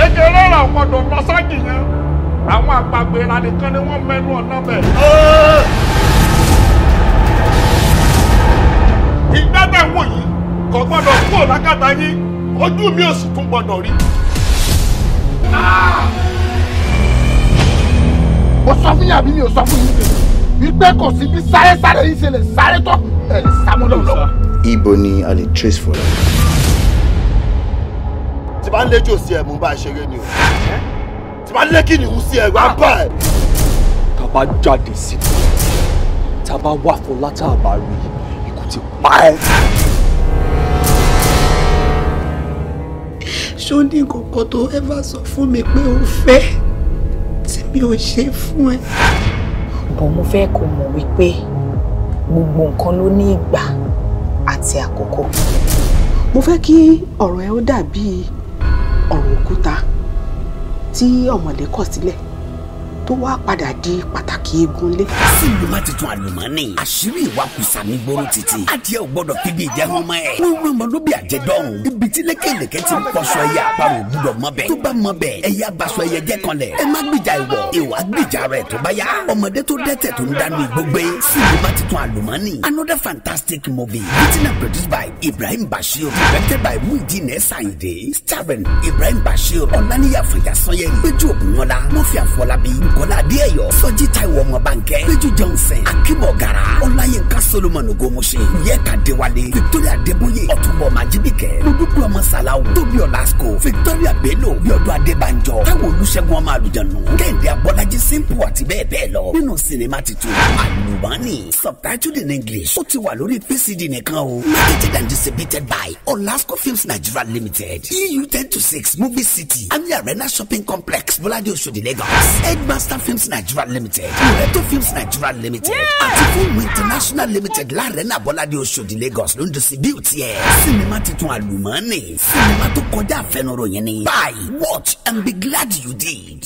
Kékeré rà gbọ́dọ̀ lọ ságì yẹn. Àwọn àgbàgbé ìlànà nìkan ni wọ́n mẹ́nu ọ̀nà bẹ̀. Ìgbà tá ń wò yìí kò gbọ́dọ̀ kúrò lákàtà yín, ojú mi ò sì tún gbọ́dọ̀ rí. Mo sọ fún yín àbí mi ò sọ fún yín wípé kò sí bí sáré sáré yìí ṣe lè sáré tó ẹ lè sá mọ́ lọ́wọ́. Ibo ni a lè trace for her. Tí bá ń léjò sí ẹ, mò ń bá ẹ ṣeré ni o. Tí bá ń lé kìnìún sí ẹ, wàá bá ẹ. Tá a bá jáde síta, tá a bá wà fún látàbà rí, ikú ti pa ẹ́. Ṣó ní nǹkan tó ever sọ fún mi pé o fẹ́ tí mi ò ṣe fún ẹ? Bọ̀ mo fẹ́ kó mọ̀ wípé gbogbo nǹkan ló ní ìgbà àti àkókò. Mo fẹ́ kí ọ̀rọ̀ ẹ ó dàbí ọ̀rọ̀ òkúta tí ọ̀mọ̀lé kọ̀ sílẹ̀ tó wá padà di pàtàkì egun lé. Sinimá titun Àlùmọ́nì. Àṣírí ìwakùsà ní gbòòrò títì. Adìẹ ò gbọdọ̀ fi bí ìjẹun ọmọ ẹ̀. Wọ́n rán ọmọ lóbi àjẹdọ́rùn. Ibi tí lékèlékè ti ń pọṣọ ẹyẹ àparò gbúdọ̀ mọ bẹ̀. Tó bá mọ bẹ̀, ẹyẹ abaṣọ ẹyẹ jẹ́ kanlẹ̀. Ẹ má gbìjà ìwọ̀, ìwà gbìjà rẹ̀ tó bá yá. Ọmọdé tó dẹ́tẹ̀ tó ń dánú igbó gbé. Sinimá titun Àlùmọ́nì. Another fantastic movie written and produced by Ibrahim Bashir, directed by Muideen Sayinde, starring Ibrahim Bashir, Ọláníyà Fàyà Sanyẹ̀rì, Péjú Ògúnmọ́lá, Mọ́fì Àfọlábí, Bukola Adéẹ̀yọ̀, Sọjí Táíwò ọmọ Bánkẹ́, Péjú Johnson, Akíbọ̀ Gara, Ọláyínká Solomon Ogomoṣe, Yẹ́ka Déwálé, Victoria Adébóyè, Ọ̀túnbọ̀ Májíbíkẹ́, Mọ́dúpẹ́ ọmọ Sàláwù, Tóbi Ọ̀làsíkò, Victoria Bello, Bíọ́dún Adébánjọ, Táíwò Olúṣẹ́gun ọmọ Àlùjànnú, Kẹ́hìndé Abọ́lájí Simple àti bẹ́ẹ̀ bẹ́ẹ̀ lọ. Nínú sinimá titun Àlùmọ́nì, subtitled in English, ó ti wà lórí PCD nìkan o. Marketed and distributed by Olasco Films Nigeria Limited, EU 10 to 6 Movie City, Ami Arena Shopping Complex, Bọ́ládé Oṣòdì, Lagos. Headmaster Films Nigeria Limited, Loreto Films Nigeria Limited àti Fúnmu International Limited, Lárẹ́nà, Bọ́ládé Oṣòdì, Lagos ló ń distribute ẹ̀. Sinimá titun Àlùmọ́nì, sinimá tó kọjá àfẹnuròyìn ni. Buy, watch and be glad you did.